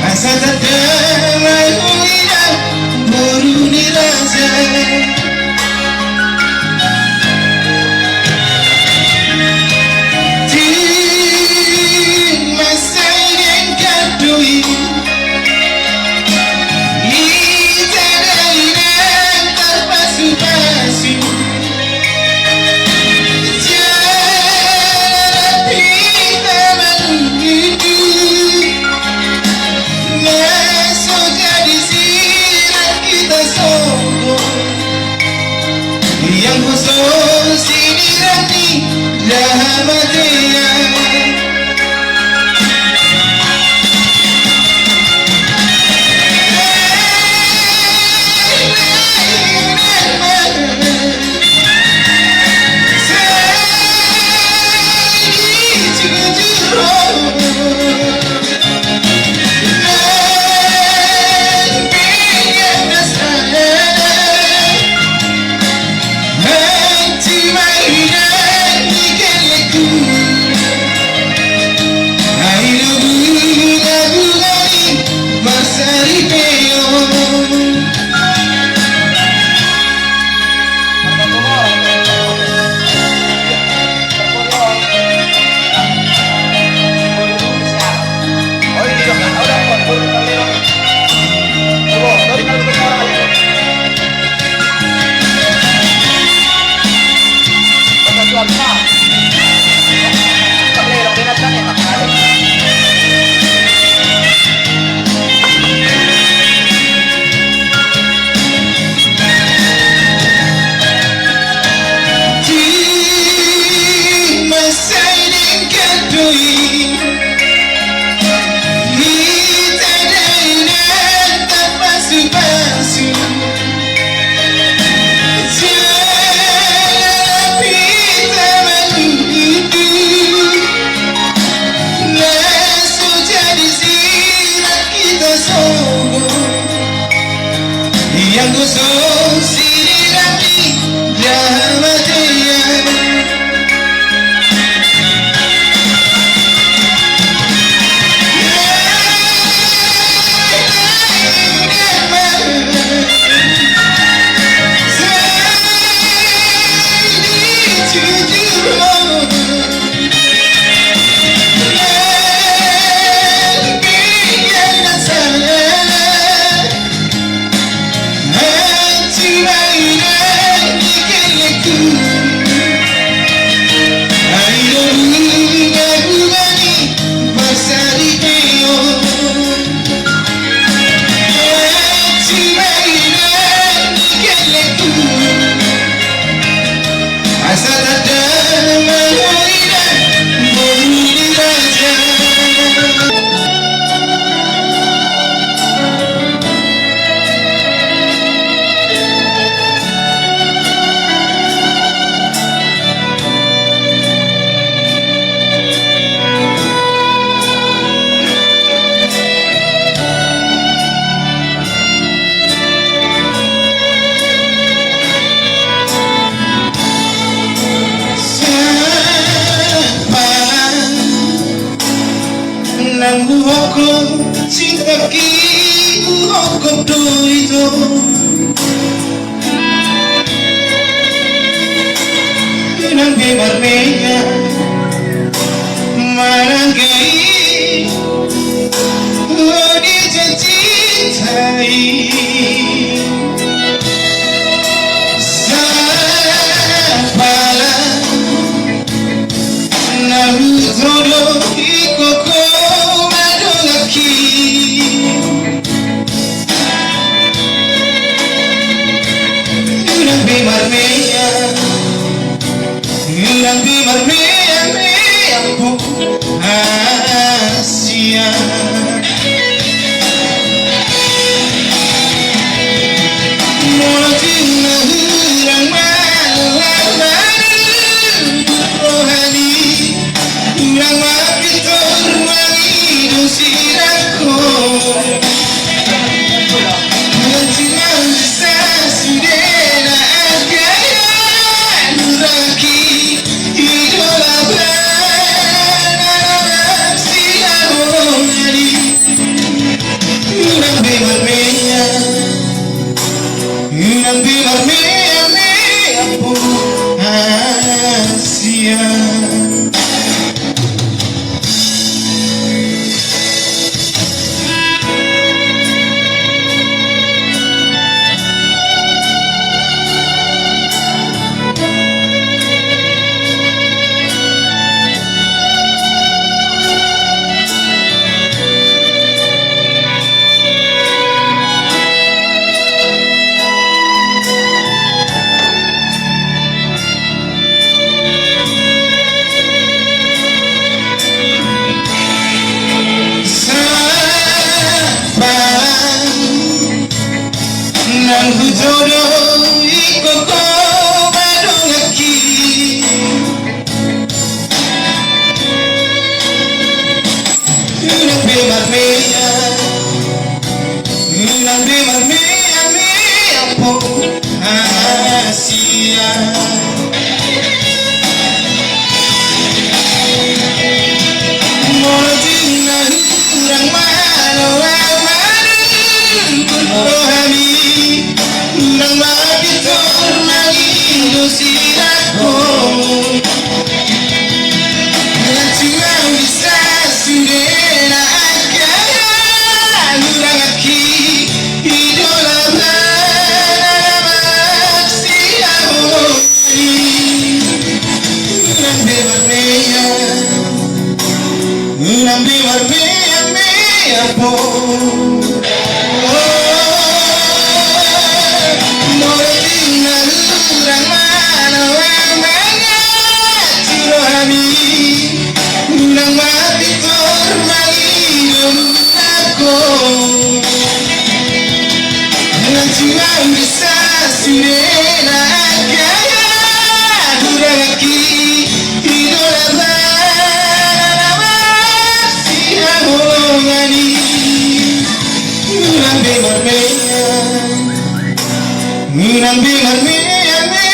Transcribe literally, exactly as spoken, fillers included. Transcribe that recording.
Asa tanda ma ho inang boru ni raja. Tung mansai denggan do i, hita dainang tarpasupasu. Jala hita mangudu, na so jadi sirang hita sogot. Ianggo so sinirang ni hamatean. Ianggo so sinirang ni hamatean. Nang huhophop sitangki, huhophop do ito. Nang pe marmega manang gait, ho di jacinta i. Sapa Ingkon ho ma donganki. Unang be marmea, unang be marmea-mea, ampu hasian. Molo tung na hurang mala-mala rohani, unang ma pintor mangido sirangko. Unang tung na bisa sude na angka na hurang i, idola bana na masihaholongan i. Unang be marmea, unang be marmea-mea, ampu hasian. Sampang nang hujodo, ingkon ho ma donganki. Unang be marmea, unang be marmea-mea, ampu hasian. Molo tung na hurang mala-mala rohami, unang ma pintor mangido sirangko. Unang tung na bisa sude na angka na hurang i, idola bana na masihaholongan i. Unang be marmea, unang be marmea-mea, ampu. Molo tung na hurang mala-mala rohami, unang ma pintor mangido sirangko. Unang tung na bisa sude na angka na hurang i, idola bana na masihaholongan i. Unang be marmea, unang be marmea-mea,